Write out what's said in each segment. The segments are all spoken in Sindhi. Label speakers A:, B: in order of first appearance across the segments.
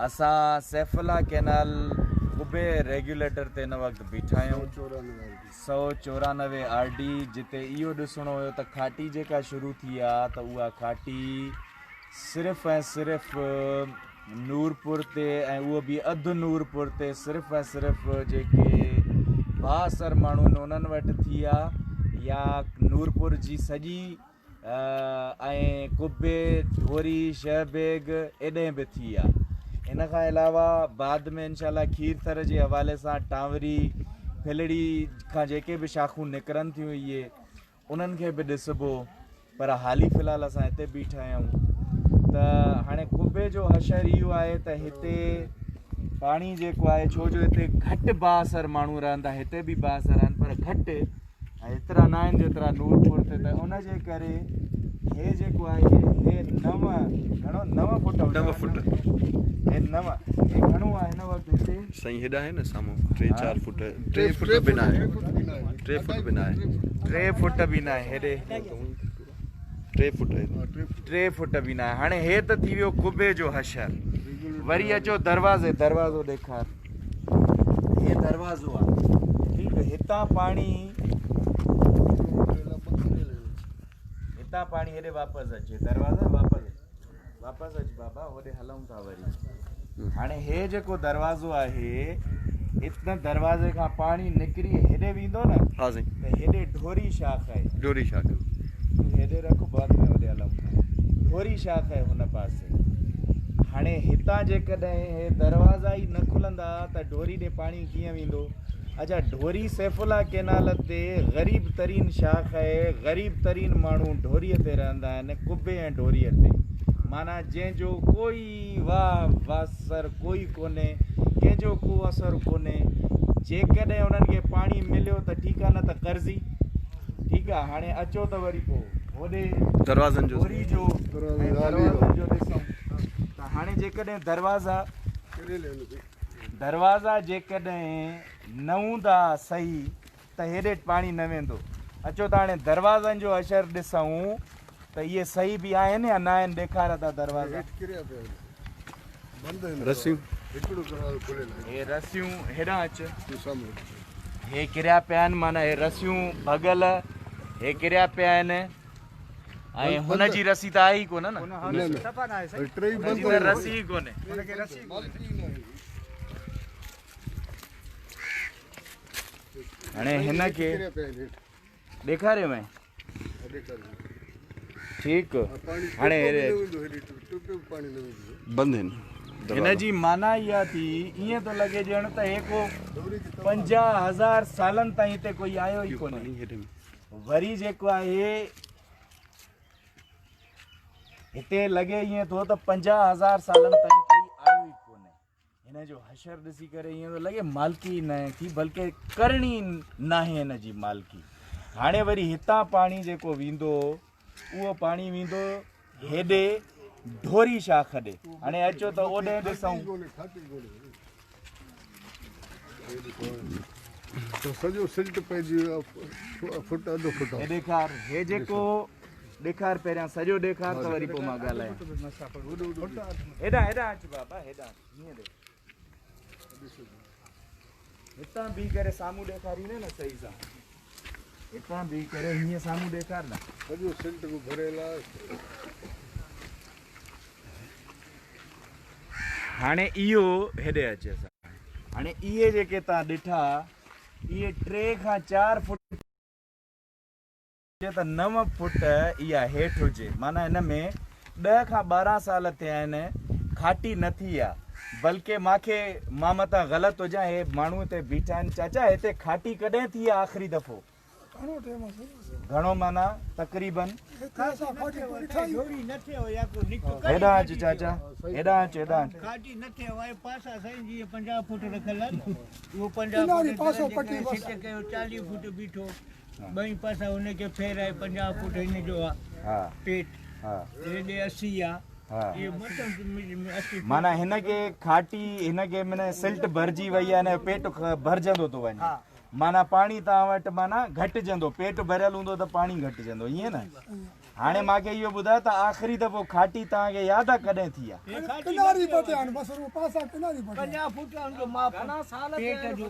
A: اسان سيف الله ڪينال قبي ريگيوليٽر تي هن وقت بيٺا آهيون 194 آر ڊي جتي اهو ڏسڻو هيو ته کاٽي جيڪا شروع ٿي آ ته اها کاٽي صرف ۽ صرف نورپور تي ۽ اهو به اڌ نورپور تي صرف ۽ صرف جيڪي بااثر ماڻهو آهن انهن وٽ ٿي آ يا نورپور جي سڄي ۽ قبي، ڍوري، شهه بيگ ايڏهن به ٿي آ. ان کان علاوه بعد ۾ انشاء الله کير ٿر جي حوالي سان ٽانوري، ڦلڙي کان جيڪي به شاخون نڪرن ٿيون اهي انهن کي به ڏسبو پر حالي في الحال اسان هتي بيٺا آهيون ته هاڻي قبي جو حشر اهو آهي ته هتي پاڻي جيڪو آهي ڇو جو هتي گهٽ بااثر ماڻهو رهن ٿا هتي به بااثر آهن پر گهٽ ۽ ايترا نه آهن جيترا نورپور تي ته ان جي ڪري هي جيڪو آهي هي نو گهڻو نو فوٽ
B: نو فوٽ
A: هي نو هي گهڻو آهي هن وقت هتي
B: سائين هيڏا آهن نه سامهون 3 4 فوٽ 3 فوٽ به نه آهي 3 فوٽ به نه آهي
A: 3 فوٽ به نه آهي هيڏي
B: 3 فوٽ آهي
A: 3 فوٽ به نه آهي هاڻي هي ته ٿي ويو قبي جو حشر وري اچو دروازي دروازو ڏيکار هي دروازو آ ٺيڪ هتان پاڻي هتان پاڻي هيڏي واپس اچي دروازا واپس واپس اچ بابا هوڏي هلون ٿا وري هاڻي هي جيڪو دروازو آهي اتنا دروازي کان پاڻي نڪري هيڏي ويندو نه
B: ها سائين
A: ته هيڏي ڍوري شاخ آهي
B: ڍوري شاخ
A: تون هيڏي رک بعد ۾ هوڏي هلون ٿا ڍوري شاخ آهي هن پاسي هاڻي هتان جيڪڏهن هي دروازا ئي نه کلندا ته ڍوري ڏي پاڻي ڪيئن ويندو؟ اڇا ڍوري سيف الله ڪينال تي غريب ترين شاخ آهي، غريب ترين ماڻهو ڍوري تي رهندا آهن، قبي ۽ ڍوري تي معنيٰ جنهن جو ڪوئي واهه واسر ڪوئي ڪونهي، ڪنهن جو ڪو اثر ڪونهي، جيڪڏهن انهن کي پاڻي مليو ته ٺيڪ آهي نه ته قرضي. ٺيڪ آ هاڻي اچو ته وري پو هوڏي
B: دروازن جو
A: ڍوري جو ۽ دروازن جو ڏسون ته هاڻي جيڪڏهن دروازا دروازا جيڪڏهن نه هوندا صحيح ته هيڏي پاڻي نه ويندو اچو ته هاڻي دروازن جو حشر ڏسون ته اهي صحيح به آهن يا نه آهن ڏيکار ٿا دروازا
B: رسيون
A: هي رسيون هيڏانهن اچ هي ڪريا پيا آهن معنيٰ هي رسيون ڀڳل هي ڪريا پيا آهن ۽ هن جي رسي ته آهي ئي ڪونه نه هن جي ته رسي ئي ڪونهي هاڻي هن کي ڏيکاريو مين ٺيڪ هاڻي
B: بند هن
A: هن جي معنيٰ اها ٿي ائين ٿو لڳي ڄڻ ته هي ڪو 50000 سالن تائين هتي ڪوئي آيو ئي ڪونهي وري جيڪو آهي هتي لڳي ائين ٿو ته 50000 سالن تائين ڪوئي آيو ئي ڪونهي هن جو حشر ڏسي ڪري ائين ٿو لڳي مالڪي ئي ناهي ٿي بلڪه ڪرڻي ناهي هن جي مالڪي. هاڻي وري هتان پاڻي جيڪو ويندو اهو پاڻي ويندو هيڏي ڍوري شاخ ڏي. هاڻي اچو ته اوڏي ڏسون.
C: سڄو سلٽ پئجي ويو فٽ اڌ فٽ.
A: هي ڏيکار هي جيڪو ڏيکار پهريان سڄو ڏيکار ته وري پوء مان ڳالهايان. هيڏانهن هيڏانهن اچ بابا هيڏانهن هيئن ڏي. هتان بيهي ڪري سامهون ڏيکاريندين نه صحيح سان. هتان بيهي ڪري هيئن سامهون ڏيکار نه.
C: سڄو سلٽ به ڀريل آهي.
A: هاڻي اهو هيڏي اچ اسان. هاڻي اهي جيڪي تان ڏٺا اهي 3 کان 4 فوٽ هجي ته نو فوٽ اها هيٺ هجي معنيٰ هن ۾ ڏهه کان 12 سال ٿيا آهن کاٽي نه ٿي آ بلڪه ماکي مان متان غلط هجان هي ماڻهو هتي بيٺا آهن چاچا هتي کاٽي ڪڏهن ٿي آ آخري دفعو گهڻو معنيٰ تقريبن هيڏانهن اچ چاچا هيڏانهن اچ هيڏانهن اچ
D: ٻئي پاسا ان کي ڦيرائي 50 فوٽ هن جو آ پيٽ هيڏي 80 آ اهو مٿان 80
A: معنيٰ هن کي کاٽي هن کي معنيٰ سلٽ ڀرجي وئي آ هن جو پيٽ ڀرجندو ٿو وڃي معنيٰ پاڻي توهان وٽ معنيٰ گهٽجندو پيٽ ڀريل هوندو ته پاڻي گهٽجندو ائين نه. هاڻي مان کي اهو ٻڌايو ته آخري دفعو کاٽي توهان کي ياد آ ڪڏهن ٿي آ؟
E: ڪناري پٽي آهن بس رڳو پاسا ڪناري پٽي.
D: 50 فوٽ ان جو ماپ پيٽ جو.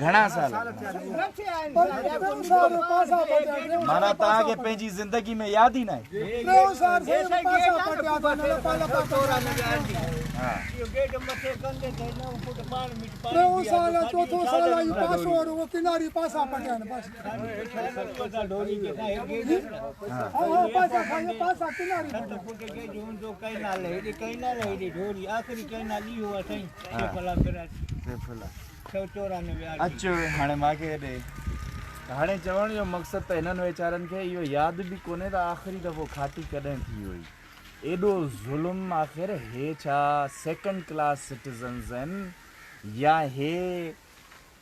A: گهڻا سال؟
E: ٽيون سال پاسا پٽيا آهن.
A: معنيٰ توهان کي پنهنجي زندگي ۾ ياد ئي ناهي.
E: ٽيون سال سائين پاسا پٽيا اٿن لپا لپا ڪندا. ٽيون سال آ چوٿون سال آ اهو پاسو رڳو ڪناري پاسا پٽيا آهن بس. ها ها پاسا کائي پاسا ڪناري
A: اچ هاڻي مان کي ڏي. هاڻي چوڻ جو مقصد ته هنن ويچارن کي اهو ياد به ڪونهي ته آخري دفعو کاٽي ڪڏهن ٿي هئي. ايڏو ظلم آخر هي ڇا سيڪنڊ ڪلاس سٽيزنز آهن يا هي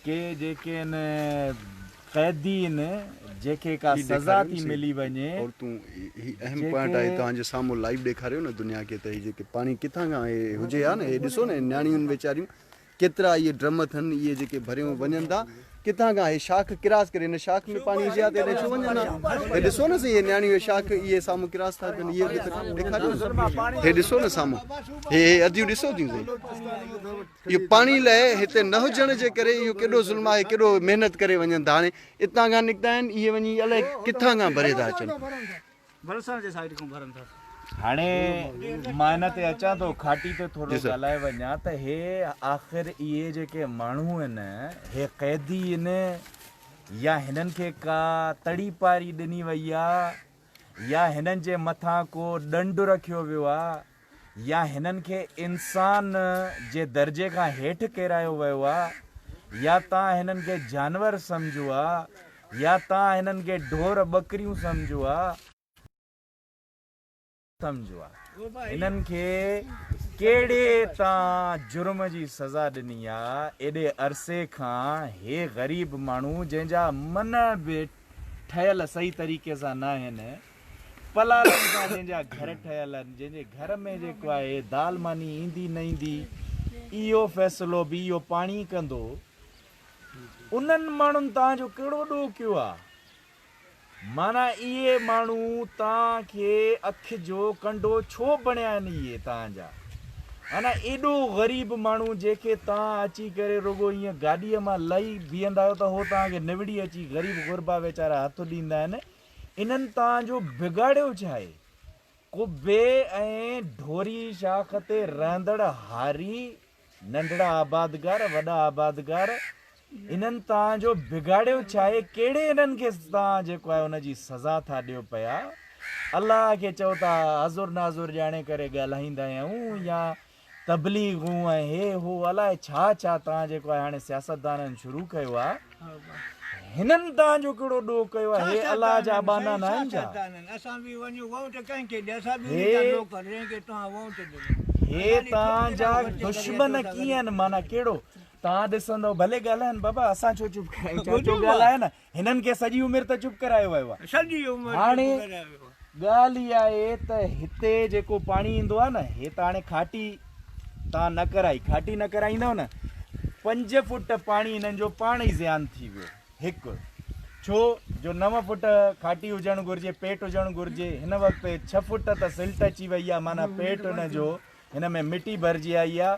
A: ڪي جيڪي آهن قيدي آهن جيڪي ڪا
B: هي
A: سزا
B: ڏيکاريو
A: ٿي
B: نه سائين
A: ملي وڃي
B: عورتون هي اهم پوائنٽ آهي
A: جيڪي
B: توهان جي سامهون لائيو ڏيکاريو نه دنيا کي ته هي جيڪي پاڻي ڪٿان کان هي هجي ها نه هي ڏسو نه نياڻيون ويچاريون ڪيترا اهي ڊرم اٿن اهي جيڪي ڀريون وڃن ٿا ڪٿان کان هي شاخ ڪراس ڪري هن شاخ ۾ پاڻي هجي ها ته هيڏي ڇو وڃن ها هي ڏسو نه سائين هي نياڻيون هي شاخ اهي سامهون ڪراس ٿا ڪن اهي به ته ڏيکاريو نه هي ڏسو نه سامهون هي هي اديون ڏسو ٿيون سائين اهو پاڻي لاء هتي نه هجڻ جي ڪري اهو ڪيڏو ظلم آهي ڪيڏو محنت ڪري وڃن ٿا هاڻي اتان کان نڪتا آهن اهي وڃي الائي ڪٿان کان ڀري ٿا اچن.
A: هاڻي مان ان تي اچان ٿو کاٽي تي ٿورو
B: جي سر.
A: ڳالهائي وڃان ته هي آخر اهي جيڪي ماڻهو آهن هي قيدي آهن يا هنن کي ڪا تڙي پاري ڏني وئي آ يا هنن جي مٿان ڪو ڏنڊ رکيو ويو آ يا هنن کي انسان جي درجي کان هيٺ ڪيرايو ويو آ يا تان هنن کي جانور سمجهو آ يا تان هنن کي ڍور ٻڪريون سمجهو آ سمجهو آ هنن کي ڪهڙي تان جرم جي سزا ڏني آ ايڏي عرصي کان هي غريب ماڻهو جنهن جا منهن به ٺهيل صحيح طريقي سان ناهن پلالن سان جنهن جا گهر ٺهيل آهن، جنهن جي گهر ۾ جيڪو آهي دال ماني ايندي نه ايندي اهو فيصلو به اهو پاڻ ئي ڪندو. انهن ماڻهن توهان جو ڪهڙو ڏوهه ڪيو آهي؟ معنيٰ اهي ماڻهو توهان کي اک جو ڪنڊو ڇو بڻيا آهن اهي توهان جا؟ معنيٰ ايڏو غريب ماڻهو جنهن کي توهان اچي ڪري رڳو ائين گاڏيء مان لهي بيهندا آهيو ته هو توهان کي نوڙي اچي غريب غربا ويچارا هٿ ڏيندا آهن انهن توهان جو بگاڙيو ڇاهي؟ قبي ۽ ڍوري شاخ تي رهندڙ هاري، ننڍڙا آبادگار، وڏا آبادگار، انهن توهان جو بگاڙيو ڇاهي؟ ڪهڙي انهن کي توهان جيڪو آهي ان جي سزا ٿا ڏيو پيا؟ الله کي چئو ٿا حضور ناظور ڄاڻي ڪري ڳالهائيندا آهيون يا تبليغون ۽ هي هو الائي ڇا ڇا توهان جيڪو آهي هاڻي سياستدانن شروع ڪيو آهي هنن توهان جو ڪهڙو ڏوهه ڪيو آهي هي الله جا ٻانها ناهن ڇا؟ هي توهان جا دشمن ڪيئن آهن معنيٰ ڪهڙو توهان ڏسندو ڀلي ڳالهائن بابا اسان ڇو چپ ڪرايون چاچو ڳالهائي نه هنن کي سڄي عمر ته چپ ڪرايو ويو آهي. هاڻي ڳالهه اها آهي ته هتي جيڪو پاڻي ايندو آهي نه هي ته هاڻي کاٽي تان نه ڪرائي کاٽي نه ڪرائيندؤ نه 5 فوٽ پاڻي هنن جو پاڻ ئي زيان ٿي ويو هڪ ڇو جو 9 فوٽ کاٽي هجڻ گهرجي پيٽ هجڻ گهرجي هن وقت 6 فوٽ ته سلٽ اچي وئي آهي معنيٰ پيٽ هن جو هن ۾ مٽي ڀرجي آئي آ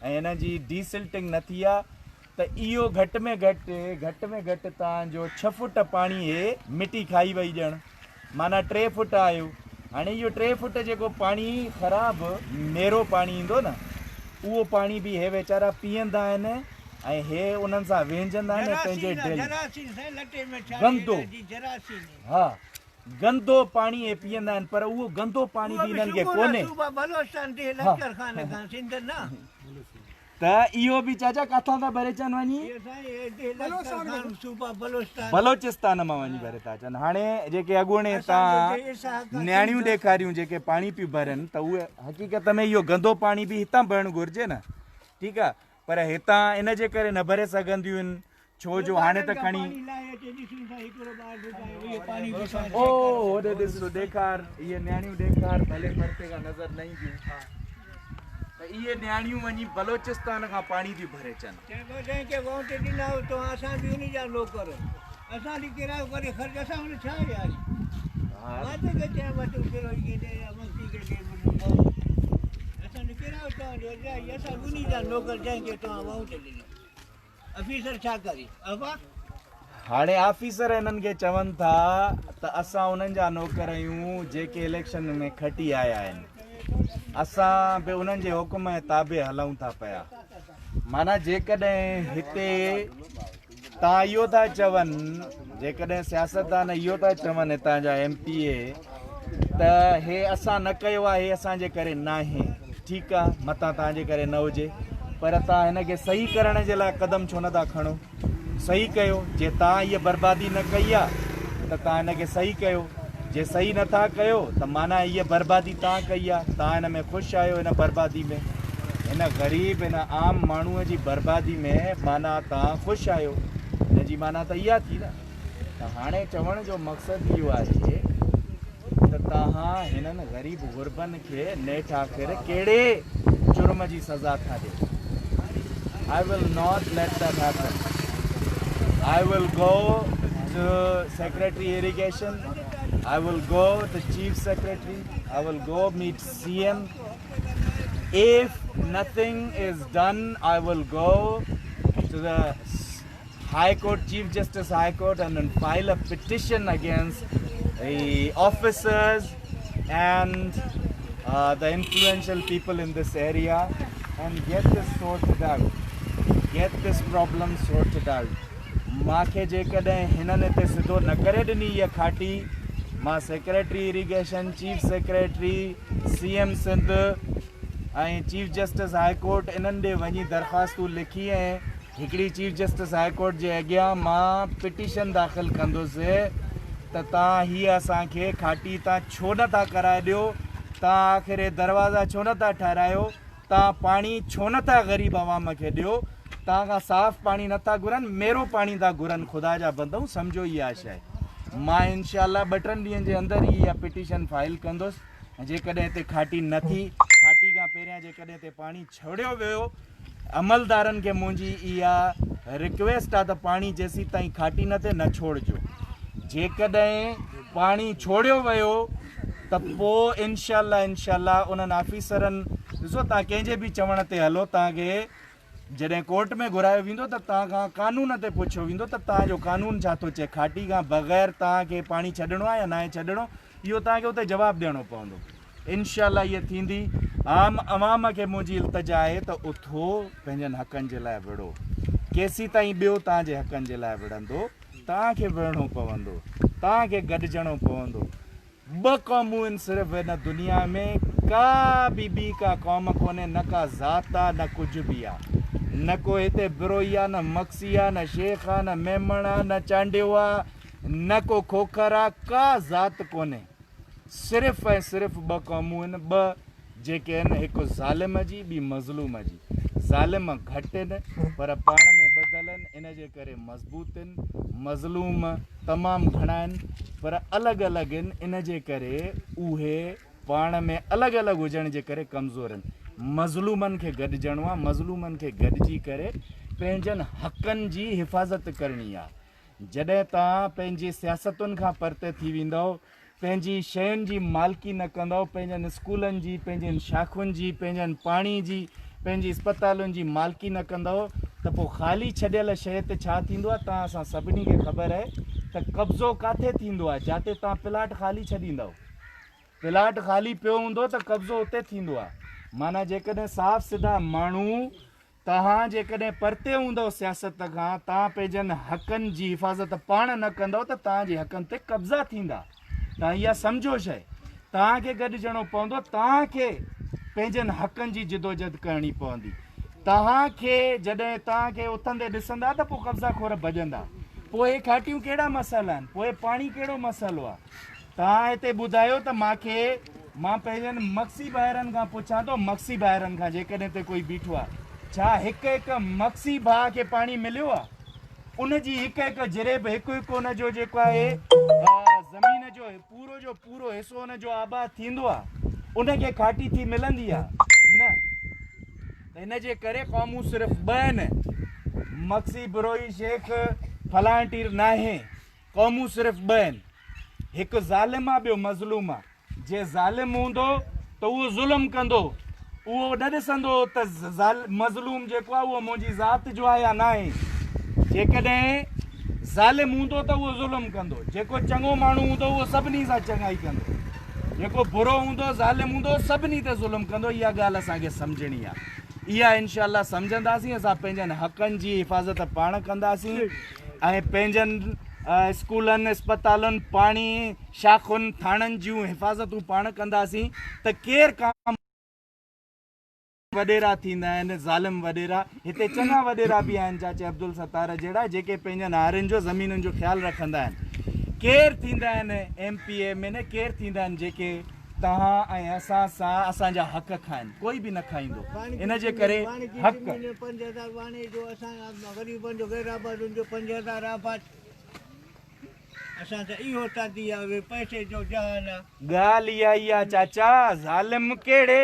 A: ۽ هن جي ڊي سلٽنگ نه ٿي آ ته اهو گهٽ ۾ گهٽ گهٽ ۾ گهٽ تان جو 6 فوٽ پاڻي هي مٽي کائي وئي ڄڻ معنيٰ 3 فوٽ آيو هاڻي اهو 3 فوٽ جيڪو پاڻي خراب ميرو پاڻي ايندو نه اهو پاڻي به هي ويچارا پيئندا آهن ۽ هي انهن سان وهنجندا آهن ۽ پنهنجي ڊيل گندو ها گندو پاڻي اهي پيئندا آهن پر اهو گندو پاڻي به انهن کي ڪونهي. ته اهو به چاچا ڪاٿان ٿا ڀري اچن وڃي؟ بلوچستان مان وڃي ڀري ٿا اچن. هاڻي جيڪي اڳوڻي تان نياڻيون ڏيکاريون جيڪي پاڻي پيون ڀرن ته اهي حقيقت ۾ اهو گندو پاڻي به هتان ڀرڻ گهرجي نه ٺيڪ آهي پر هتان ان جي ڪري نه ڀري سگهنديون آهن ڇو جو هاڻي ته کڻي او هوڏي ڏس ڏيکار اهي نياڻيون ڏيکار ڀلي پرتي کان نظر نه اينديون ته اهي نياڻيون وڃي بلوچستان کان پاڻي ٿيون ڀري اچن.
D: جنهن کي وونٽ ڏنا اتو اسان به ان جا نوڪر اسان ڏي ڪرايو ڪري خرچ اسان وٽ ڇا آهي ياري.
A: هاڻي آفيسر هنن کي چون ٿا ته اسان انهن جا نوڪر آهيون جيڪي اليڪشن ۾ کٽي آيا آهن اسان به انهن جي حڪم ۽ تابع هلون ٿا پيا معنيٰ جيڪڏهن هتي تان اهو ٿا چون جيڪڏهن سياستدان اهو ٿا چون هتان جا ايم پي اي ته هي اسان نه ڪيو آهي هي اسان جي ڪري ناهي ٺيڪ آ متان تان جي ڪري نه هجي پر تان هن کي صحيح ڪرڻ جي لاء قدم ڇو نه ٿا کڻو صحيح ڪيو جي تان هيء بربادي نه ڪئي آ ته تان هن کي صحيح ڪيو جي صحيح نه ٿا ڪيو ته معنيٰ هيء بربادي تان ڪئي آ تان هن ۾ خوش آهيو هن بربادي ۾ هن غريب هن عام ماڻهوء جي بربادي ۾ معنيٰ تان خوش آهيو هن جي معنيٰ ته اها ٿي نه ته هاڻي چوڻ جو مقصد اهو آهي ته توهان هنن غريب غربن کي نيٺ آخر ڪهڙي جرم جي سزا ٿا ڏيو؟ I will not let that happen. I will go to Secretary Irrigation, I will go to Chief Secretary, I will go meet CM. If nothing is done, I will go to the High Court, Chief Justice High Court and then file a petition against the officers and the influential people in this area and get this sorted out. Get this problem sorted out. مان کي جيڪڏهن هنن هتي سڌو نه ڪري ڏني هيء کاٽي مان secretary irrigation chief secretary C M Sindh ۽ chief justice high court انهن ڏي وڃي درخواستون لکي ۽ هڪڙي چيف جسٽس هاء ڪورٽ جي اڳيان مان پٽيشن داخل ڪندس ته توهان هيء اسان کي کاٽي تان ڇو نه ٿا ڪرائي ڏيو، توهان آخر هي دروازا ڇو نه ٿا ٺهرايو، توهان پاڻي ڇو نه ٿا غريب عوام کي ڏيو، توهان کان صاف پاڻي نه ٿا گهرن، ميرو پاڻي ٿا گهرن، خدا جا بندؤ سمجهو اها شيء. مان انشاء الله ٻه ٽن ڏينهن جي اندر ئي اها پٽيشن فائل ڪندس ۽ جيڪڏهن هتي کاٽي نه ٿي، کاٽي کان پهريان جيڪڏهن هتي پاڻي ڇوڙيو ويو عملدارن کي منهنجي اها رڪويسٽ آ ته پاڻي جيسيتائين کاٽي نه ٿئي نه ڇوڙجو جيڪڏهن پاڻي ڇوڙيو ويو ته پو انشاء الله انشاء الله انهن آفيسرن ڏسو تان ڪنهن جي به چوڻ تي هلو تان کي جڏهن ڪورٽ ۾ گهرايو ويندو ته تان کان قانون تي پڇيو ويندو ته تان جو قانون ڇا ٿو چئي کاٽي کان بغير تان کي پاڻي ڇڏڻو آ يا ناهي ڇڏڻو اهو تان کي اتي جواب ڏيڻو پوندو انشاء الله اهي ٿيندي. عام عوام کي منهنجي التجا آهي ته اٿو پنهنجن حقن جي لاء وڙهو. ڪيسيتائين ٻيو توهان جي حقن جي لاء وڙهندو. توهان کي وڙهڻو پوندو. توهان کي گڏجڻو پوندو. ٻه قومون آهن صرف هن دنيا ۾ ڪا به ٻي ڪا قوم ڪونهي نه ڪا ذات آ نه ڪجهه به آ. نه ڪو هتي بروهي آ نه مگسي آ نه شيخ آ نه ميمڻ آ نه چانڊيو آ نه ڪو کوکر آ ڪا ذات ڪونهي. صرف ۽ صرف ٻه قومون آهن، ٻه جيڪي آهن هڪ ظالم جي ٻي مظلوم جي. ظالم گهٽ آهن پر پاڻ ۾ ٻڌل آهن ان جي ڪري مضبوط آهن، مظلوم تمام گهڻا آهن پر الڳ الڳ آهن ان جي ڪري اهي پاڻ ۾ الڳ الڳ هجڻ جي ڪري ڪمزور آهن. مظلومن کي گڏجڻو آهي، مظلومن کي گڏجي ڪري پنهنجن حقن جي حفاظت ڪرڻي آهي. جڏهن توهان پنهنجي سياستن کان پرتي ٿي ويندؤ، پنهنجي شين جي مالڪي نه ڪندؤ، پنهنجن اسڪولن جي، پنهنجين شاخن جي، پنهنجن پاڻي جي، پنهنجي اسپتالن جي مالڪي نه ڪندؤ ته پوء خالي ڇڏيل شيء تي ڇا ٿيندو آهي، توهان اسان سڀني کي خبر آهي ته قبضو ڪاٿي ٿيندو آهي، جاتي توهان پلاٽ خالي ڇڏيندؤ. پلاٽ خالي پيو هوندو ته قبضو اتي ٿيندو آهي. معنيٰ جيڪڏهن صاف سڌا ماڻهو توهان جيڪڏهن پرتي هوندؤ سياست کان، توهان پنهنجن حقن جي حفاظت پاڻ نه ڪندؤ ته توهان جي حقن تي قبضا ٿيندا. توهان اها سمجهو شيء. توهان کي گڏجڻو پوندو، توهان کي پنهنجن حقن جي جدوجھد ڪرڻي پوندي. توهان کي جڏهن توهان کي اٿندي ڏسندا ته پوء قبضا خور ڀڄندا. پوء اهي کاٽيون ڪهڙا مسئلا آهن؟ پوء پاڻي ڪهڙو مسئلو آهي؟ توهان هتي ٻڌايو ته مان کي مان پنهنجن مگسي ڀائرن کان پڇان ٿو مگسي ڀائرن کان جيڪڏهن هتي ڪوئي بيٺو آهي ڇا هڪ هڪ مگسي ڀاء کي پاڻي مليو آهي ان جي هڪ هڪ جريب هڪ هڪ ان جو جيڪو آهي زمين جو پورو جو پورو حصو ان جو آباد ٿيندو آهي ان کي کاٽي ٿي ملندي آهي نه ته ان جي ڪري قومون صرف ٻه آهن مگسي بروهي شيخ فلاڻ ٽير ناهي قومون صرف ٻه آهن. هڪ ظالم آ ٻيو مظلوم آ. جي ظالم هوندو ته اهو ظلم ڪندو، اهو نه ڏسندو ته مظلوم جيڪو آهي اهو منهنجي ذات جو آهي يا ناهي. جيڪڏهن ظالم هوندو ته اهو ظلم ڪندو، جيڪو چڱو ماڻهو هوندو اهو سڀني سان چڱائي ڪندو، جيڪو برو هوندو ظالم هوندو سڀني تي ظلم ڪندو. اها ڳالهه اسان کي سمجهڻي آهي. اها انشاء الله سمجهنداسين، اسان پنهنجن حقن جي حفاظت پاڻ ڪنداسين ۽ پنهنجن اسڪولن، اسپتالن، پاڻي، شاخن، ٿاڻن جون حفاظتون پاڻ ڪنداسين ته ڪير ڪام وڏيرا ٿيندا آهن، ظالم وڏيرا، هتي چڱا وڏيرا به آهن چاچي عبدالستار جهڙا جيڪي پنهنجن هارين جو زمينن جو خيال رکندا آهن. ڪير ٿيندا آهن ايم پي اي ايم اين اي ڪير ٿيندا آهن جيڪي توهان ۽ اسان سان اسان جا حق کائن، ڪوئي به نه کائيندو ان جي ڪري حق.
D: 5000 واڻي جو اسان غريبن جو غير آبادن جو 5000 آباد. اسان ته اهو تادي آ اهي پئسي جو جهان آ.
A: ڳالهه اها ئي آ چاچا ظالم ڪهڙي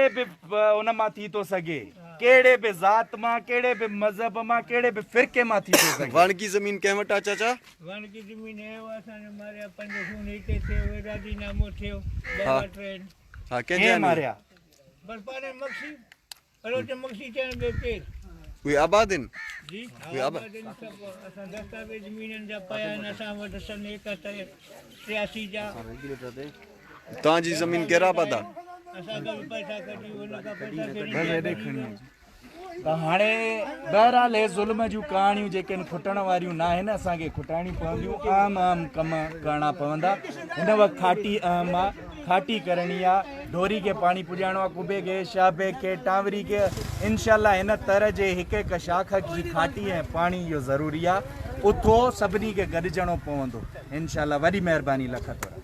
A: به ان مان ٿي ٿو سگهي ڪهڙي به ذات مان ڪهڙي به مذهب مان ڪهڙي به فرقي مان ٿي ٿو سگهي.
B: واڻڪي زمين ڪنهن وٽ آ چاچا؟
D: واڻڪي زمين هي اسان جو ماريا پنج خون هتي ٿيو اهي راضي نامو ٿيو ٻه ٽي
B: ها ڪنهن جا
A: ماريا؟
D: بس پاڻ مگسي بلوچ مگسي چئن ٻئي پير.
B: اهي آباد آهن؟
D: جي ها آباد آهن سڀ اسان دستاويز زمينن جا پيا آهن اسان وٽ سن 71 83 جا.
B: توهان جي زمين غير آباد آهي؟
D: اسان کان به پئسا ڪڍي ان کان پئسا کڻي
A: ته هاڻي بهرحال هي ظلم جون ڪهاڻيون جيڪي آهن کٽڻ واريون ناهن اسان کي کٽائڻيون پونديون اهم اهم ڪم ڪرڻا پوندا هن وقت کاٽي اهم آ کاٽي ڪرڻي آ، ڍوري کي پاڻي پڄائڻو آ، قبي کي، شاهه بيگ کي، ٽانوري کي، انشاء الله هن تر جي هڪ هڪ شاخ جي کاٽي ۽ پاڻي اهو ضروري آ، اٿو سڀني کي گڏجڻو پوندو انشاء الله وڏي مهرباني لک ٿورا.